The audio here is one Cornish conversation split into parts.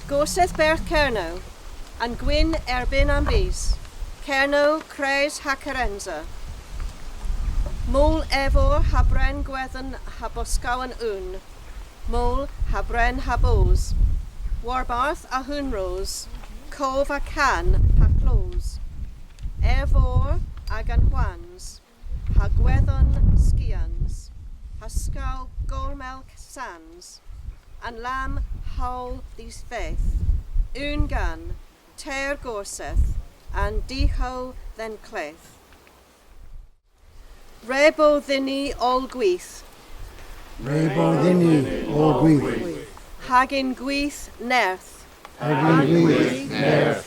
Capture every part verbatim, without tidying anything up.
Gorsedh Berdh Kernow, an gwynn erbynn an bys, Kernow, kres ha kerensa. Mol Evor ha Brenn Gwedhen ha Boskawen Ewn, Mol ha Brenn ha Boos, warbarth a hunros, kov a gan ha klos, Evor agan hwans, ha Gwedhen skians, ha skaw gormel sans, an lamm howl dh'y feth, unn gan, teyr gorsedh, an dihow dhe'n kledh. Re bo dhyn ni oll gwith. Re bo dhyn ni oll gwith. Hag yn gwith nerth. Hag yn gwith nerth.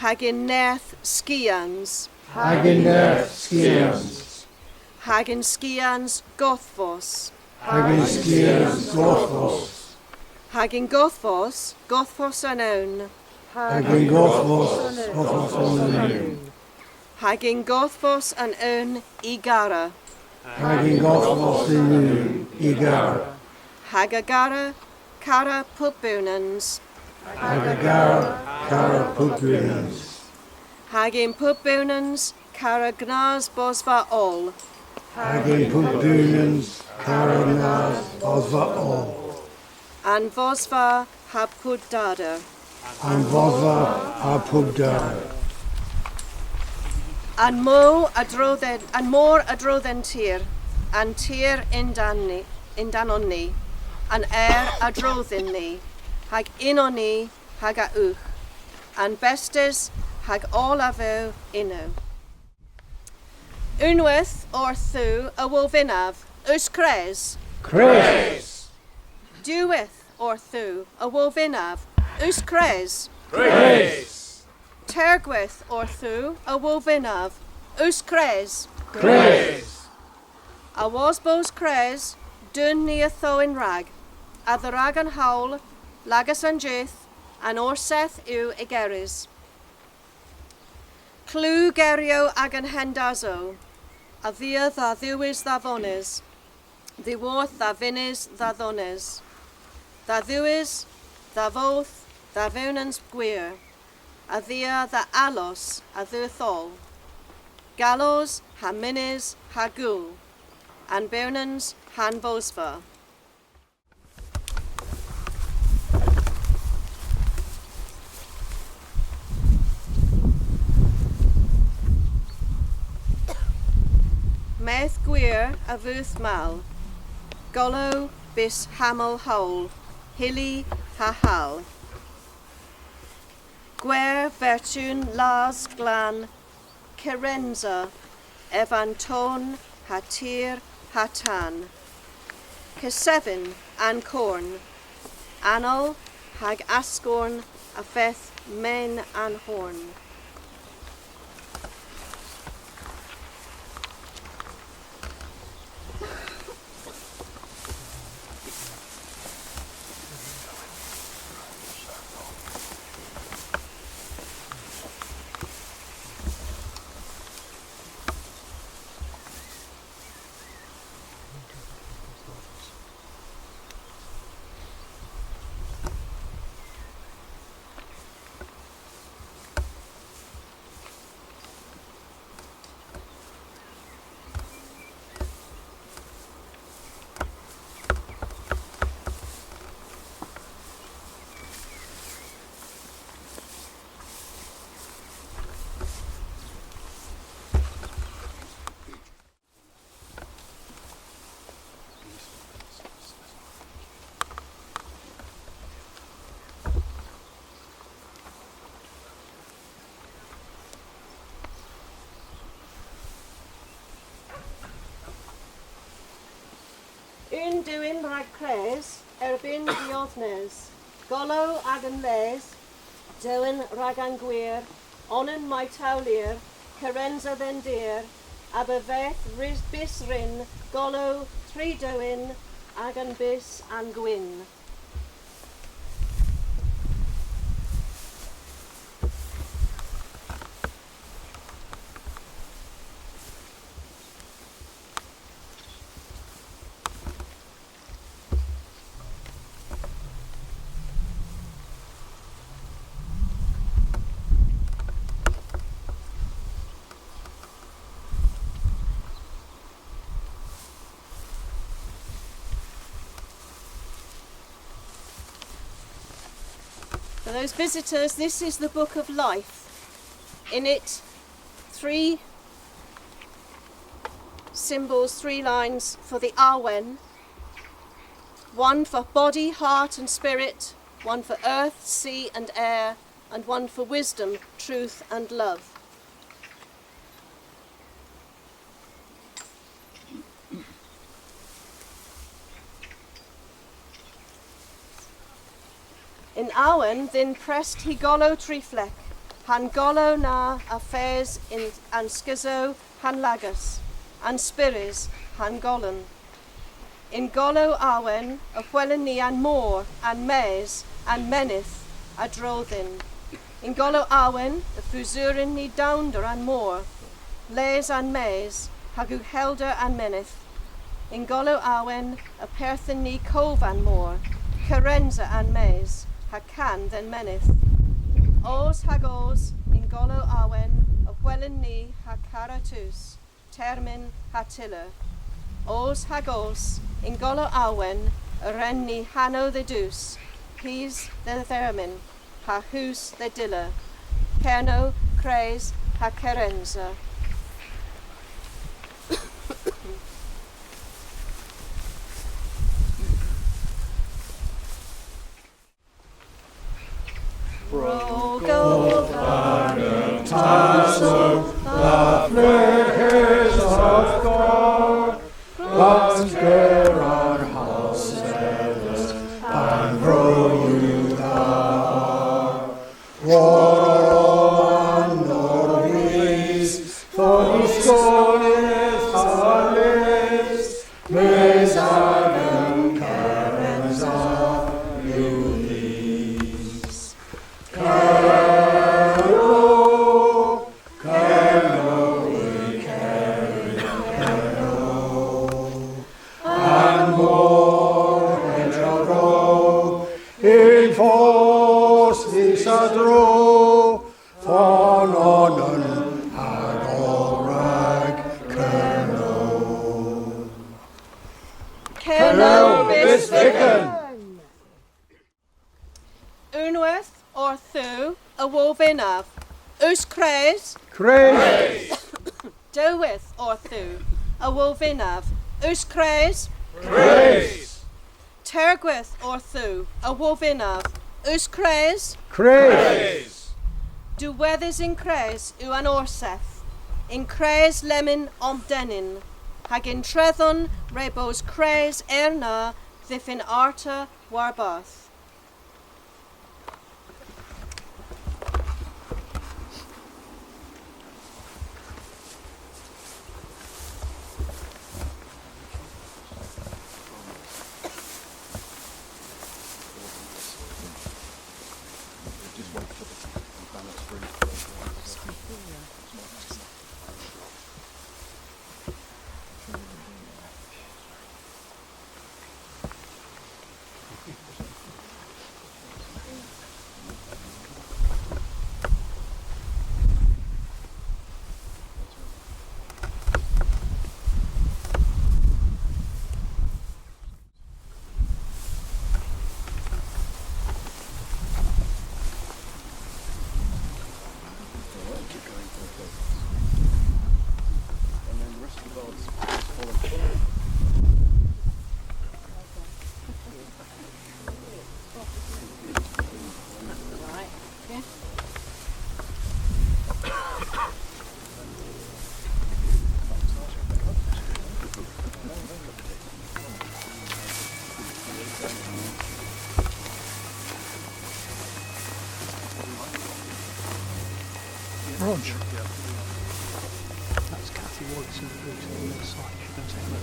Hag yn nerth skians. Hag yn nerth skians. Hag yn skians godhvos. Hag yn skians godhvos. Hag yn godhvos, godhvos an ewn. Hag yn godhvos, godhvos an ewn. Hag yn godhvos an ewn y gara. Hag yn godhvos an ewn y gara. Hag y gara, kara pub bewnans. Hag y gara, kara pub bewnans. Hag yn pub bewnans, kara gnas bosva oll. Hag yn pub bewnans, kara gnas bosva oll. An vosva ha pub dader. An vosva ha pub dader. An mor a-dro dhe'n, an mor a-dro dhe'n tir, an tir yn-dann ni, yn-dannon ni, an ayr a-dro dhyn ni, hag ynnon ni, hag a-ugh, an bestes hag oll a vew ynno. Unnweyth orthowgh y wovynnav, eus kres? Kres! Diwweyth orthowgh y wovynnav, eus kres? Kres! Teyrgweyth orthowgh y wovynnav, eus kres? Kres! Awos bos kres, deun ni ytho yn-rag, a-dherag an howl, lagas an jydh, an Orsedh yw ygerys. Klew geryow agan hendasow, a-dhia dha dhiwes dha vones, dhiworth dha vynnes dha dhones, dha dhiwes, dha vodh, dha vewnans gwir, a-dhia dha allos a dheuth oll, gallos ha mynnes ha gul, an bewnans ha'n vosva. Medh gwir a vudh mall, golow bys hamel howl, hyli ha hal. Gwer, vertun, las, glan, kerensa, ev a'n ton ha tir ha tan. Kesevin a'n korn, anal hag askorn a feth men an horn. Dewyn rag kres, erbynn diodhnes. Golow agan les, dewyn rag an gwir, onan may towlir, kerensa dhe'n dir, abav eth ri-, bys rin, golow tri dewyn, agan bys an gwynn. For those visitors, this is the Book of Life. In it, three symbols, three lines for the Awen. One for body, heart and spirit, one for earth, sea and air, and one for wisdom, truth and love. Yn Awen dhyn prest hy golow triflek, ha'n golow na a fes yn an skysow ha'n lagas, an spyrys ha'n golon. Yn golow Awen y hwelyn ni an mor, an mes, an menydh a-dro dhyn. Yn golow Awen y fusuren ni downder an mor, les an mes, hag ughelder an menydh. Yn golow Awen y perthyn ni kov an mor, kerensa an mes, ha kan dhe'n menydh. Oos hag oos yn golow Awen y hwelyn ni ha kara tus, termyn ha tyller. Oos hag oos yn golow Awen y ren ni hanow dhe dus, pis dhe thermyn, ha hus dhe dyller. Kernow, kres ha kerensa. Rho gof an tasow, a fleghes a gar, glas ger an halsedhes, pan vro yw da. War an norvys, thos skoleth a les, mes agan kerensa yw dhis. Kernow, Kernow, Kernow. An mor hedra vro, yn fos dhis a-dro, fon onan hag oll rag Kernow. Kernow bys vykken! Unnweyth orthowgh y hwovynnav: eus kres? Kres! Diwweyth orthowgh y hwovynnav: eus kres? Kres! Teyrgweyth orthowgh y hwovynnav: eus kres? Kres! Diwedhys yn kres yw an Orsedh. Yn kres lemmyn omdennyn, hag yntredhon re bos kres erna dheffyn arta warbarth. Rog. That's Kathy Watson, who's on the side. She knows how to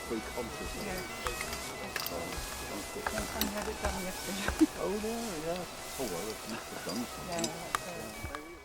Free comfort. Yeah. Um, comfort. I had it done yesterday. Oh, there, yeah. Oh, well, it's not done something. Yeah, that's all right.